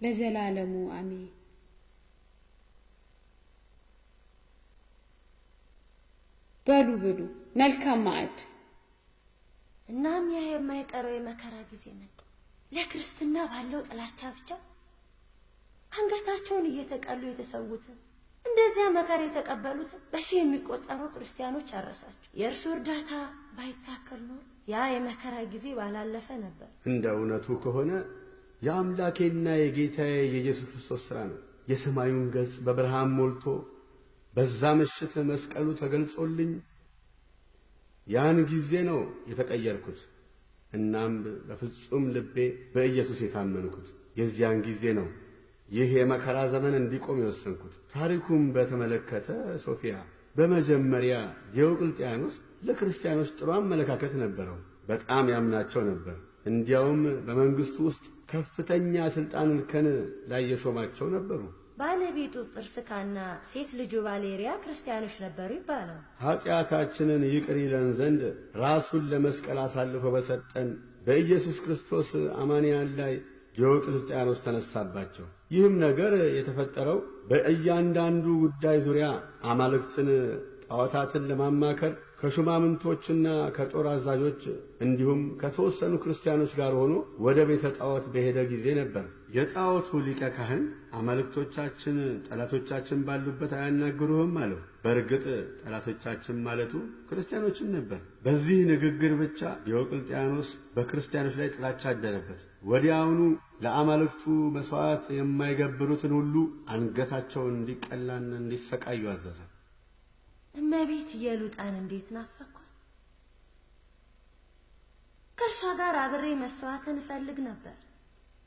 ለዘላለሙ አሜን። በሉ ብሉ፣ መልካም ማዕድ። እናም ያ የማይቀረው የመከራ ጊዜ መጣ። ለክርስትና ባለው ጥላቻ ብቻ አንገታቸውን እየተቀሉ የተሰዉትን፣ እንደዚያ መከራ የተቀበሉትን በሺህ የሚቆጠሩ ክርስቲያኖች አረሳቸው። የእርሱ እርዳታ ባይታከል ኖሮ ያ የመከራ ጊዜ ባላለፈ ነበር። እንደ እውነቱ ከሆነ የአምላኬና የጌታዬ የኢየሱስ ክርስቶስ ሥራ ነው። የሰማዩን ገጽ በብርሃን ሞልቶ በዛ ምሽት መስቀሉ ተገልጾልኝ ያን ጊዜ ነው የተቀየርኩት። እናም በፍጹም ልቤ በኢየሱስ የታመንኩት የዚያን ጊዜ ነው ይህ የመከራ ዘመን እንዲቆም የወሰንኩት። ታሪኩን በተመለከተ ሶፊያ፣ በመጀመሪያ ዲዮቅልጥያኖስ ለክርስቲያኖች ጥሩ አመለካከት ነበረው። በጣም ያምናቸው ነበር። እንዲያውም በመንግስቱ ውስጥ ከፍተኛ ስልጣን እርከን ላይ የሾማቸው ነበሩ። ባለቤቱ ጵርስካና ሴት ልጁ ቫሌሪያ ክርስቲያኖች ነበሩ ይባላል። ኃጢአታችንን ይቅር ይለን ዘንድ ራሱን ለመስቀል አሳልፎ በሰጠን በኢየሱስ ክርስቶስ አማንያን ላይ ዲዮቅልጥያኖስ ተነሳባቸው። ይህም ነገር የተፈጠረው በእያንዳንዱ ጉዳይ ዙሪያ አማልክትን፣ ጣዖታትን ለማማከር ከሹማምንቶችና ከጦር አዛዦች እንዲሁም ከተወሰኑ ክርስቲያኖች ጋር ሆኖ ወደ ቤተ ጣዖት በሄደ ጊዜ ነበር። የጣዖቱ ሊቀ ካህን አማልክቶቻችን ጠላቶቻችን ባሉበት አያናግሩህም አለው። በእርግጥ ጠላቶቻችን ማለቱ ክርስቲያኖችን ነበር። በዚህ ንግግር ብቻ ዲዮቅልጥያኖስ በክርስቲያኖች ላይ ጥላቻ አደረበት። ወዲያውኑ ለአማልክቱ መሥዋዕት የማይገብሩትን ሁሉ አንገታቸውን እንዲቀላና እንዲሰቃዩ አዘዘ። እመቤት ኢየሉጣን እንዴት ናፈኳት! ከእርሷ ጋር አብሬ መስዋዕትን እፈልግ ነበር።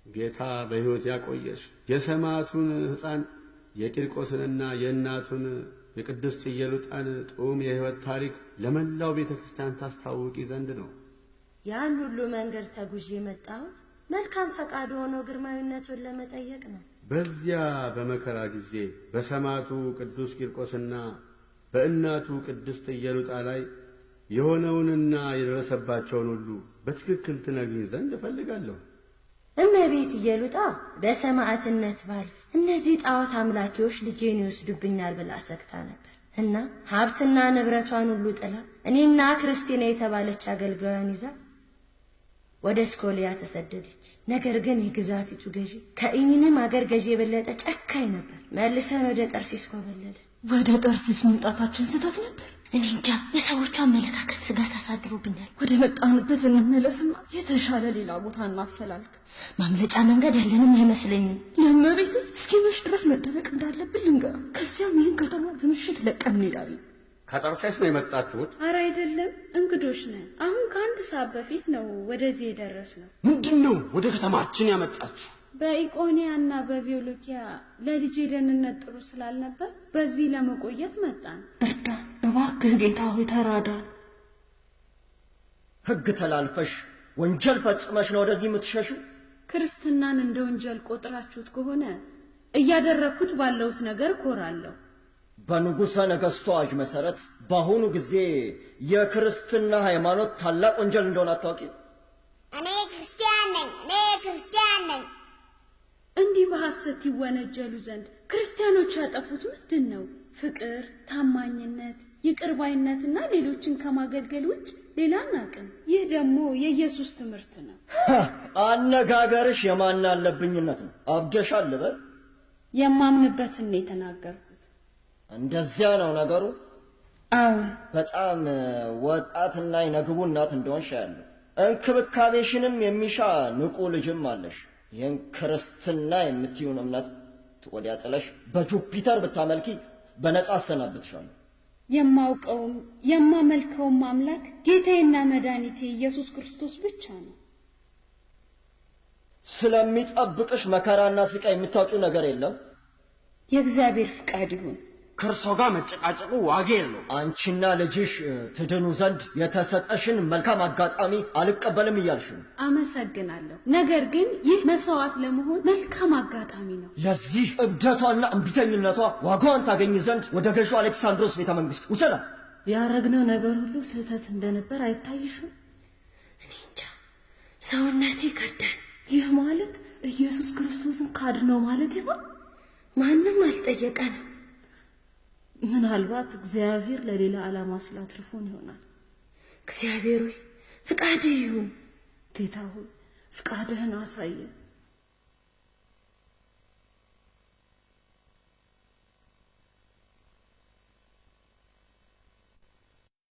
ጌታ በሕይወት ያቆየሽ የሰማዕቱን ሕፃን የቂርቆስንና የእናቱን የቅድስት ኢየሉጣን ጥዑም የሕይወት ታሪክ ለመላው ቤተ ክርስቲያን ታስታውቂ ዘንድ ነው። ያን ሁሉ መንገድ ተጉዤ የመጣሁት መልካም ፈቃዱ ሆኖ ግርማዊነቱን ለመጠየቅ ነው። በዚያ በመከራ ጊዜ በሰማዕቱ ቅዱስ ቂርቆስና በእናቱ ቅድስት ኢየሉጣ ላይ የሆነውንና የደረሰባቸውን ሁሉ በትክክል ትነግሪኝ ዘንድ እፈልጋለሁ። እመቤት ኢየሉጣ በሰማዕትነት ባልፍ እነዚህ ጣዖት አምላኪዎች ልጄን ይወስዱብኛል ብላ ሰግታ ነበር እና ሀብትና ንብረቷን ሁሉ ጥላ እኔና ክርስቲና የተባለች አገልጋዩን ይዛ ወደ ስኮሊያ ተሰደደች። ነገር ግን የግዛቲቱ ገዢ ከኢኒንም አገር ገዢ የበለጠ ጨካኝ ነበር። መልሰን ወደ ጠርሴስ ኮበለለ። ወደ ጠርሴስ መምጣታችን ስህተት ነበር። እኔ እንጃ፣ የሰዎቹ አመለካከት ስጋት አሳድሮብኛል። ወደ መጣንበት እንመለስማ፣ የተሻለ ሌላ ቦታ እናፈላልግ። ማምለጫ መንገድ ያለንም አይመስለኝም። ለእመቤቴ እስኪመሽ ድረስ መደበቅ እንዳለብን ልንገራ። ከዚያም ይህን ከተማ በምሽት ለቀን እንሄዳለን። ከጠርሴስ ነው የመጣችሁት? አረ አይደለም፣ እንግዶች ነን። አሁን ከአንድ ሰዓት በፊት ነው ወደዚህ የደረስነው። ምንድን ነው ወደ ከተማችን ያመጣችሁ? በኢቆንያ እና በቪዮሎኪያ ለልጄ ደህንነት ጥሩ ስላልነበር በዚህ ለመቆየት መጣን። እርዳን እባክህ ጌታ ሆይ ተራዳን። ሕግ ተላልፈሽ ወንጀል ፈጽመሽ ነው ወደዚህ የምትሸሽው? ክርስትናን እንደ ወንጀል ቆጥራችሁት ከሆነ እያደረግኩት ባለሁት ነገር ኮራለሁ። በንጉሠ ነገሥቱ አዋጅ መሰረት በአሁኑ ጊዜ የክርስትና ሃይማኖት ታላቅ ወንጀል እንደሆነ አታውቂም? እኔ ክርስቲያን ነኝ፣ እኔ ክርስቲያን ነኝ። እንዲህ በሐሰት ይወነጀሉ ዘንድ ክርስቲያኖች ያጠፉት ምንድን ነው? ፍቅር፣ ታማኝነት፣ ይቅር ባይነትና ሌሎችን ከማገልገል ውጭ ሌላ አናውቅም። ይህ ደግሞ የኢየሱስ ትምህርት ነው። አነጋገርሽ የማን አለብኝነት ነው። አብደሻል ልበል? የማምንበትን ነው የተናገርኩት። እንደዚያ ነው ነገሩ። አዎ፣ በጣም ወጣትና የነግቡ እናት እንደሆንሽ ያለው እንክብካቤሽንም የሚሻ ንቁ ልጅም አለሽ። ይህን ክርስትና የምትዩን እምነት ወዲያ ጥለሽ በጁፒተር ብታመልኪ በነጻ አሰናብትሻለሁ። የማውቀውም የማመልከውም አምላክ ጌታዬና መድኃኒቴ ኢየሱስ ክርስቶስ ብቻ ነው። ስለሚጠብቅሽ መከራና ስቃይ የምታውቂው ነገር የለም። የእግዚአብሔር ፍቃድ ይሁን። ከእርሶ ጋር መጨቃጨቁ ዋጋ የለው። አንቺና ልጅሽ ትድኑ ዘንድ የተሰጠሽን መልካም አጋጣሚ አልቀበልም እያልሽ ነው። አመሰግናለሁ። ነገር ግን ይህ መስዋዕት ለመሆን መልካም አጋጣሚ ነው። ለዚህ እብደቷና እምቢተኝነቷ ዋጋዋን ታገኝ ዘንድ ወደ ገዢው አሌክሳንድሮስ ቤተ መንግስት ውሰዳት። ያረግነው ነገር ሁሉ ስህተት እንደነበር አይታይሽም? እኔ እንጃ፣ ሰውነቴ ከዳኝ። ይህ ማለት ኢየሱስ ክርስቶስን ካድነው ማለት ይሆን? ማንም አልጠየቀንም። ምናልባት እግዚአብሔር ለሌላ ዓላማ ስላትርፎን ይሆናል። እግዚአብሔር ሆይ ፍቃድህ ይሁን። ጌታ ሆይ ፍቃድህን አሳየን።